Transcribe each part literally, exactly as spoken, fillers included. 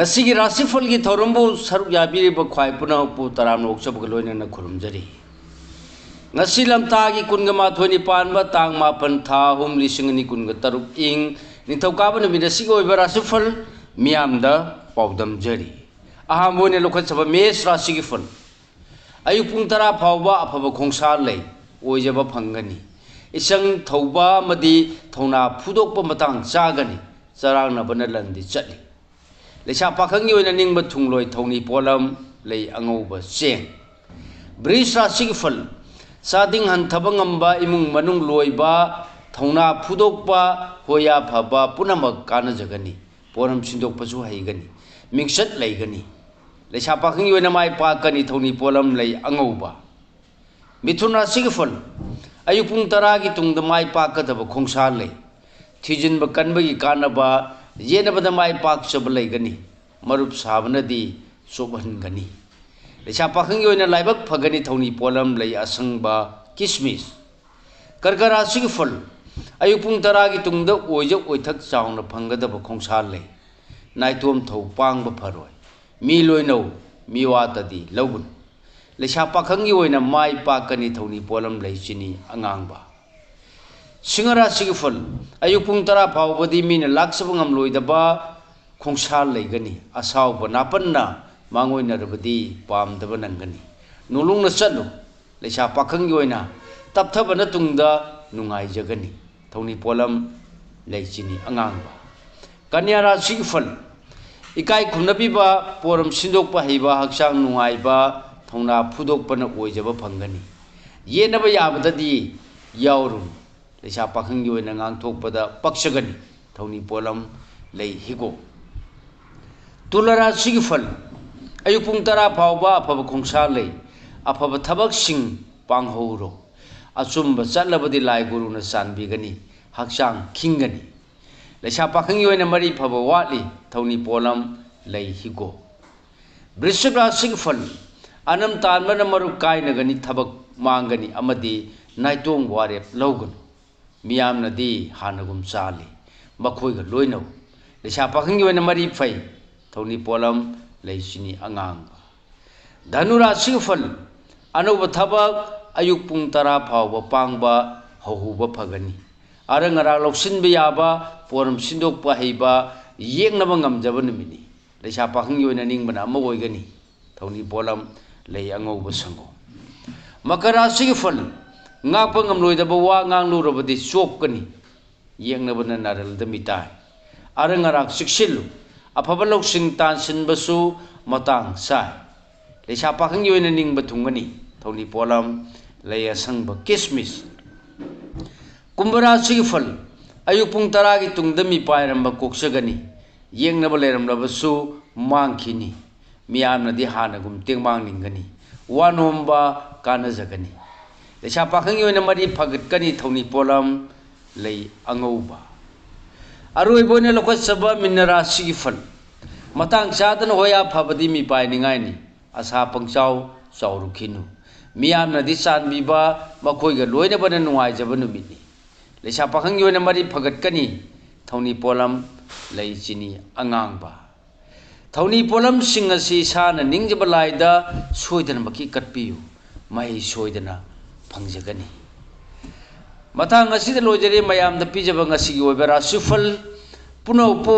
ꯉꯁꯤꯒꯤ ꯔꯥꯁꯤꯐꯜꯒꯤ ꯊꯧꯔꯝꯕꯨ ꯁꯔꯨꯛ ꯌꯥꯕꯤꯔꯤꯕ ꯈ꯭ꯋꯥꯏ ꯄꯨꯝꯅꯃꯛꯄꯨ ꯇꯔꯥꯝꯅ ꯑꯣꯛꯆꯕꯒ ꯂꯣꯏꯅꯅ ꯈꯨꯔꯨꯝꯖꯔꯤ꯫ ꯉꯁꯤ ꯂꯝꯇꯥꯒꯤ ꯀꯨꯟꯒ ꯃꯥꯊꯣꯏꯅꯤ ꯄꯥꯟꯕ ꯇꯥꯡ ꯃꯥꯄꯟ, ꯊꯥ ꯑꯍꯨꯝ, ꯂꯤꯁꯤꯡ ꯑꯅꯤ ꯀꯨꯟꯒ ꯇꯔꯨꯛ, ꯏꯪ ꯅꯤꯡꯊꯧꯀꯥꯕ ꯅꯨꯃꯤꯠ ꯑꯁꯤꯒꯤ ꯑꯣꯏꯕ ꯔꯥꯁꯤꯐꯜ ꯃꯤꯌꯥꯝꯗ ꯄꯥꯎꯗꯝꯖꯔꯤ꯫ ꯑꯍꯥꯟꯕ ꯑꯣꯏꯅ ꯂꯧꯈꯠꯆꯕ ꯃꯦꯁ ꯔꯥꯁꯤꯒꯤ ꯐꯜ꯫ ꯑꯌꯨꯛ ꯄꯨꯡ ꯇꯔꯥ ꯐꯥꯎꯕ ꯑꯐꯕ ꯈꯣꯡꯁꯥ ꯂꯩ, ꯑꯣꯏꯖꯕ ꯐꯪꯒꯅꯤ꯫ ꯏꯆꯪ ꯊꯧꯕ ꯑꯃꯗꯤ ꯊꯧꯅꯥ ꯐꯨꯗꯣꯛꯄ ꯃꯇꯥꯡ ꯆꯥꯒꯅꯤ꯫ ꯆꯔꯥꯡꯅꯕꯅ ꯂꯟꯗꯤ ꯆꯠꯂꯤ꯫ ꯂꯩꯁꯥ ꯄꯥꯈꯪꯒꯤ ꯑꯣꯏꯅ ꯅꯤꯡꯕ ꯊꯨꯡꯂꯣꯏ, ꯊꯧꯅꯤ ꯄꯣꯠꯂꯝ ꯂꯩ ꯑꯉꯧꯕ ꯆꯦꯡ꯫ ꯕ꯭ꯔꯤꯖ ꯔꯥꯁꯤꯒꯤ ꯐꯜ꯫ ꯆꯥꯗꯤꯡ ꯍꯟꯊꯕ ꯉꯝꯕ, ꯏꯃꯨꯡ ꯃꯅꯨꯡ ꯂꯣꯏꯕ, ꯊꯧꯅꯥ ꯐꯨꯗꯣꯛꯄ, ꯍꯣꯌꯥ ꯐꯕ ꯄꯨꯝꯅꯃꯛ ꯀꯥꯟꯅꯖꯒꯅꯤ꯫ ꯄꯣꯠꯂꯝ ꯁꯤꯟꯗꯣꯛꯄꯁꯨ ꯍꯩꯒꯅꯤ꯫ ꯃꯤꯡꯆꯠ ꯂꯩꯒꯅꯤ꯫ ꯂꯩꯁꯥ ꯄꯥꯈꯪꯒꯤ ꯑꯣꯏꯅ ꯃꯥꯏ ꯄꯥꯛꯀꯅꯤ, ꯊꯧꯅꯤ ꯄꯣꯠꯂꯝ ꯂꯩ ꯑꯉꯧꯕ꯫ ꯃꯤꯊꯨꯟ ꯔꯥꯁꯤꯒꯤ ꯐꯜ꯫ ꯑꯌꯨꯛ ꯄꯨꯡ ꯇꯔꯥꯒꯤ ꯇꯨꯡꯗ ꯃꯥꯏ ꯄꯥꯛꯀꯗꯕ ꯈꯣꯡꯁꯥ ꯂꯩ꯫ ꯊꯤꯖꯤꯟꯕ ꯀꯟꯕꯒꯤ ꯀꯥꯟꯅꯕ, ꯌꯦꯠꯅꯕꯗ ꯃꯥꯏ ꯄꯥꯛꯆꯕ ꯂꯩꯒꯅꯤ꯫ ꯃꯔꯨꯞ ꯁꯥꯕꯅꯗꯤ ꯆꯣꯞꯍꯟꯒꯅꯤ꯫ ꯂꯩꯁꯥ ꯄꯥꯈꯪꯒꯤ ꯑꯣꯏꯅ ꯂꯥꯏꯕꯛ ꯐꯒꯅꯤ, ꯊꯧꯅꯤ ꯄꯣꯠꯂꯝ ꯂꯩ ꯑꯁꯪꯕ, ꯀꯤꯁꯃꯤꯁ꯫ ꯀꯔꯀ ꯔꯥꯁꯤꯒꯤ ꯐꯜ꯫ ꯑꯌꯨꯛ ꯄꯨꯡ ꯇꯔꯥꯒꯤ ꯇꯨꯡꯗ ꯑꯣꯏꯖ ꯑꯣꯏꯊꯛ ꯆꯥꯎꯅ ꯐꯪꯒꯗꯕ ꯈꯣꯡꯁꯥ ꯂꯩ꯫ ꯅꯥꯏꯇꯣꯝ ꯊꯧ ꯄꯥꯡꯕ ꯐꯔꯣꯏ꯫ ꯃꯤ ꯂꯣꯏꯅꯧ, ꯃꯤꯋꯥꯇꯗꯤ ꯂꯧꯒꯅꯨ꯫ ꯂꯩꯁꯥ ꯄꯥꯈꯪꯒꯤ ꯑꯣꯏꯅ ꯃꯥꯏ ꯄꯥꯛꯀꯅꯤ, ꯊꯧꯅꯤ ꯄꯣꯠꯂꯝ ꯂꯩ ꯆꯤꯅꯤ ꯑꯉꯥꯡꯕ꯫ ꯁꯤꯡꯍ ꯔꯥꯁꯤꯒꯤ ꯐꯜ꯫ ꯑꯌꯨꯛ ꯄꯨꯡ ꯇꯔꯥ ꯐꯥꯎꯕꯗꯤ ꯃꯤꯅ ꯂꯥꯛꯆꯕ ꯉꯝꯂꯣꯏꯗꯕ ꯈꯣꯡꯁꯥ ꯂꯩꯒꯅꯤ꯫ ꯑꯁꯥꯎꯕ ꯅꯥꯄꯟꯅ ꯃꯥꯡꯑꯣꯏꯅꯔꯕꯗꯤ ꯄꯥꯝꯗꯕ ꯅꯪꯒꯅꯤ꯫ ꯅꯣꯂꯨꯡꯅ ꯆꯠꯂꯨ꯫ ꯂꯩꯁꯥ ꯄꯥꯈꯪꯒꯤ ꯑꯣꯏꯅ ꯇꯞꯊꯕꯅ ꯇꯨꯡꯗ ꯅꯨꯡꯉꯥꯏꯖꯒꯅꯤ꯫ ꯊꯧꯅꯤ ꯄꯣꯠꯂꯝ ꯂꯩ ꯆꯤꯅꯤ ꯑꯉꯥꯡꯕ꯫ ꯀꯟꯌꯥ ꯔꯥꯁꯤꯒꯤ ꯐꯜ꯫ ꯏꯀꯥꯏ ꯈꯨꯝꯅꯕꯤꯕ, ꯄꯣꯔꯝ ꯁꯤꯟꯗꯣꯛꯄ ꯍꯩꯕ, ꯍꯛꯆꯥꯡ ꯅꯨꯡꯉꯥꯏꯕ, ꯊꯧꯅꯥ ꯐꯨꯗꯣꯛꯄꯅ ꯑꯣꯏꯖꯕ ꯐꯪꯒꯅꯤ꯫ ꯌꯦꯠꯅꯕ ꯌꯥꯕꯗꯗꯤ ꯌꯥꯎꯔꯨꯅꯨ꯫ ꯂꯩꯁꯥ ꯄꯥꯈꯪꯒꯤ ꯑꯣꯏꯅ ꯉꯥꯡꯊꯣꯛꯄꯗ ꯄꯛꯆꯒꯅꯤ꯫ ꯊꯧꯅꯤ ꯄꯣꯠꯂꯝ ꯂꯩ ꯍꯤꯒꯣꯛ꯫ ꯇꯨꯂꯥ ꯔꯥꯁꯤꯒꯤ ꯐꯜ꯫ ꯑꯌꯨꯛ ꯄꯨꯡ ꯇꯔꯥ ꯐꯥꯎꯕ ꯑꯐꯕ ꯈꯣꯡꯁꯥ ꯂꯩ꯫ ꯑꯐꯕ ꯊꯕꯛꯁꯤꯡ ꯄꯥꯡꯍꯧꯔꯣ꯫ ꯑꯆꯨꯝꯕ ꯆꯠꯂꯕꯗꯤ ꯂꯥꯏ ꯒꯨꯔꯨꯅ ꯆꯥꯟꯕꯤꯒꯅꯤ꯫ ꯍꯛꯆꯥꯡ ꯈꯤꯡꯒꯅꯤ꯫ ꯂꯩꯁꯥ ꯄꯥꯈꯪꯒꯤ ꯑꯣꯏꯅ ꯃꯔꯤ ꯐꯕ ꯋꯥꯠꯂꯤ꯫ ꯊꯧꯅꯤ ꯄꯣꯠꯂꯝ ꯂꯩ ꯍꯤꯒꯣꯛ꯫ ꯕ꯭ꯔꯤꯁꯤꯛ ꯔꯥꯁꯤꯒꯤ ꯐꯜ꯫ ꯑꯅꯝ ꯇꯥꯟꯕꯅ ꯃꯔꯨꯞ ꯀꯥꯏꯅꯒꯅꯤ, ꯊꯕꯛ ꯃꯥꯡꯒꯅꯤ ꯑꯃꯗꯤ ꯅꯥꯏꯇꯣꯝ ꯋꯥꯔꯦꯞ ꯂꯧꯒꯅꯨ꯫ ꯃꯤꯌꯥꯝꯅꯗꯤ ꯍꯥꯟꯅꯒꯨꯝ ꯆꯥꯜꯂꯤ꯫ ꯃꯈꯣꯏꯒ ꯂꯣꯏꯅꯧ꯫ ꯂꯩꯁꯥ ꯄꯥꯈꯪꯒꯤ ꯑꯣꯏꯅ ꯃꯔꯤ ꯐꯩ꯫ ꯊꯧꯅꯤ ꯄꯣꯠꯂꯝ, ꯂꯩ ꯆꯤꯅꯤ ꯑꯉꯥꯡꯕ꯫ ꯙꯅꯨ ꯔꯥꯁꯤꯒꯤ ꯐꯜ, ꯑꯅꯧꯕ ꯊꯕꯛ ꯑꯌꯨꯛ ꯄꯨꯡ ꯇꯔꯥ ꯐꯥꯎꯕ ꯄꯥꯡꯕ ꯍꯧꯍꯧꯕ ꯐꯒꯅꯤ꯫ ꯑꯔꯪ ꯑꯔꯥꯛ ꯂꯧꯁꯤꯟꯕ ꯌꯥꯕ, ꯄꯣꯠꯂꯝ ꯁꯤꯟꯗꯣꯛꯄ ꯍꯩꯕ, ꯌꯦꯛꯅꯕ ꯉꯝꯖꯕ ꯅꯨꯃꯤꯠꯅꯤ꯫ ꯂꯩꯁꯥ ꯄꯥꯈꯪꯒꯤ ꯑꯣꯏꯅ ꯅꯤꯡꯕꯅ ꯑꯃ ꯑꯣꯏꯒꯅꯤ꯫ ꯊꯧꯅꯤ ꯄꯣꯠꯂꯝ, ꯂꯩ ꯑꯉꯧꯕ ꯁꯪꯒꯣꯝ꯫ ꯃꯀꯔ ꯔꯥꯁꯤꯒꯤ ꯐꯜ, ꯉꯥꯛꯄ ꯉꯝꯂꯣꯏꯗꯕ ꯋꯥ ꯉꯥꯡꯂꯨꯔꯕꯗꯤ ꯆꯣꯞꯀꯅꯤ꯫ ꯌꯦꯛꯅꯕꯅ ꯅꯥꯔꯜꯗ ꯃꯤꯇꯥꯏ꯫ ꯑꯔꯪ ꯑꯔꯥꯛ ꯆꯦꯛꯁꯤꯜꯂꯨ꯫ ꯑꯐꯕ ꯂꯧꯁꯤꯡ ꯇꯥꯟꯁꯤꯟꯕꯁꯨ ꯃꯇꯥꯡ ꯆꯥꯏ꯫ ꯂꯩꯁꯥ ꯄꯥꯈꯪꯒꯤ ꯑꯣꯏꯅ ꯅꯤꯡꯕ ꯊꯨꯡꯒꯅꯤ꯫ ꯊꯧꯅꯤ ꯄꯣꯠꯂꯝ, ꯂꯩ ꯑꯁꯪꯕ ꯀꯤꯁꯃꯤꯁ꯫ ꯀꯨꯝꯚ ꯔꯥꯁꯤꯒꯤ ꯐꯜ, ꯑꯌꯨꯛ ꯄꯨꯡ ꯇꯔꯥꯒꯤ ꯇꯨꯡꯗ ꯃꯤꯄꯥꯏꯔꯝꯕ ꯀꯣꯛꯆꯒꯅꯤ꯫ ꯌꯦꯛꯅꯕ ꯂꯩꯔꯝꯂꯕꯁꯨ ꯃꯥꯡꯈꯤꯅꯤ꯫ ꯃꯤꯌꯥꯝꯅꯗꯤ ꯍꯥꯟꯅꯒꯨꯝ ꯇꯦꯡꯕꯥꯡ ꯅꯤꯡꯒꯅꯤ꯫ ꯋꯥ ꯅꯣꯝꯕ ꯀꯥꯟꯅꯖꯒꯅꯤ꯫ ꯂꯩꯁꯥ ꯄꯥꯈꯪꯒꯤ ꯑꯣꯏꯅ ꯃꯔꯤ ꯐꯒꯠꯀꯅꯤ꯫ ꯊꯧꯅꯤ ꯄꯣꯠꯂꯝ, ꯂꯩ ꯑꯉꯧꯕ꯫ ꯑꯔꯣꯏꯕ ꯑꯣꯏꯅ ꯂꯧꯈꯠꯆꯕ ꯃꯤꯟꯅ ꯔꯥꯁꯤꯒꯤ ꯐꯜ꯫ ꯃꯇꯥꯡ ꯆꯥꯗꯅ ꯍꯣꯌꯥ ꯐꯕꯗꯤ ꯃꯤꯄꯥꯏꯅꯤꯡꯉꯥꯏꯅꯤ꯫ ꯑꯁꯥ ꯄꯪꯆꯥꯎ ꯆꯥꯎꯔꯨꯈꯤꯅꯨ꯫ ꯃꯤꯌꯥꯝꯅꯗꯤ ꯆꯥꯟꯕꯤꯕ, ꯃꯈꯣꯏꯒ ꯂꯣꯏꯅꯕꯅ ꯅꯨꯡꯉꯥꯏꯖꯕ ꯅꯨꯃꯤꯠꯅꯤ꯫ ꯂꯩꯁꯥ ꯄꯥꯈꯪꯒꯤ ꯑꯣꯏꯅ ꯃꯔꯤ ꯐꯒꯠꯀꯅꯤ꯫ ꯊꯧꯅꯤ ꯄꯣꯠꯂꯝ, ꯂꯩ ꯆꯤꯅꯤ ꯑꯉꯥꯡꯕ꯫ ꯊꯧꯅꯤ ꯄꯣꯠꯂꯝꯁꯤꯡ ꯑꯁꯤ ꯏꯁꯥꯅ ꯅꯤꯡꯖꯕ ꯂꯥꯏꯗ ꯁꯣꯏꯗꯅꯃꯛꯀꯤ ꯀꯠꯄꯤꯌꯨ꯫ ꯃꯍꯩ ꯁꯣꯏꯗꯅ ꯐꯪꯖꯒꯅꯤ꯫ ꯃꯇꯥꯡ ꯑꯁꯤꯗ ꯂꯣꯏꯖꯔꯦ ꯃꯌꯥꯝꯗ ꯄꯤꯖꯕ ꯉꯁꯤꯒꯤ ꯑꯣꯏꯕ ꯔꯥꯁꯤꯐꯜ꯫ ꯄꯨꯝꯅꯃꯛꯄꯨ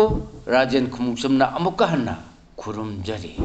ꯔꯥꯖꯦꯟ ꯈꯨꯃꯨꯛꯆꯝꯅ ꯑꯃꯨꯛꯀ ꯍꯟꯅ ꯈꯨꯔꯨꯝꯖꯔꯤ꯫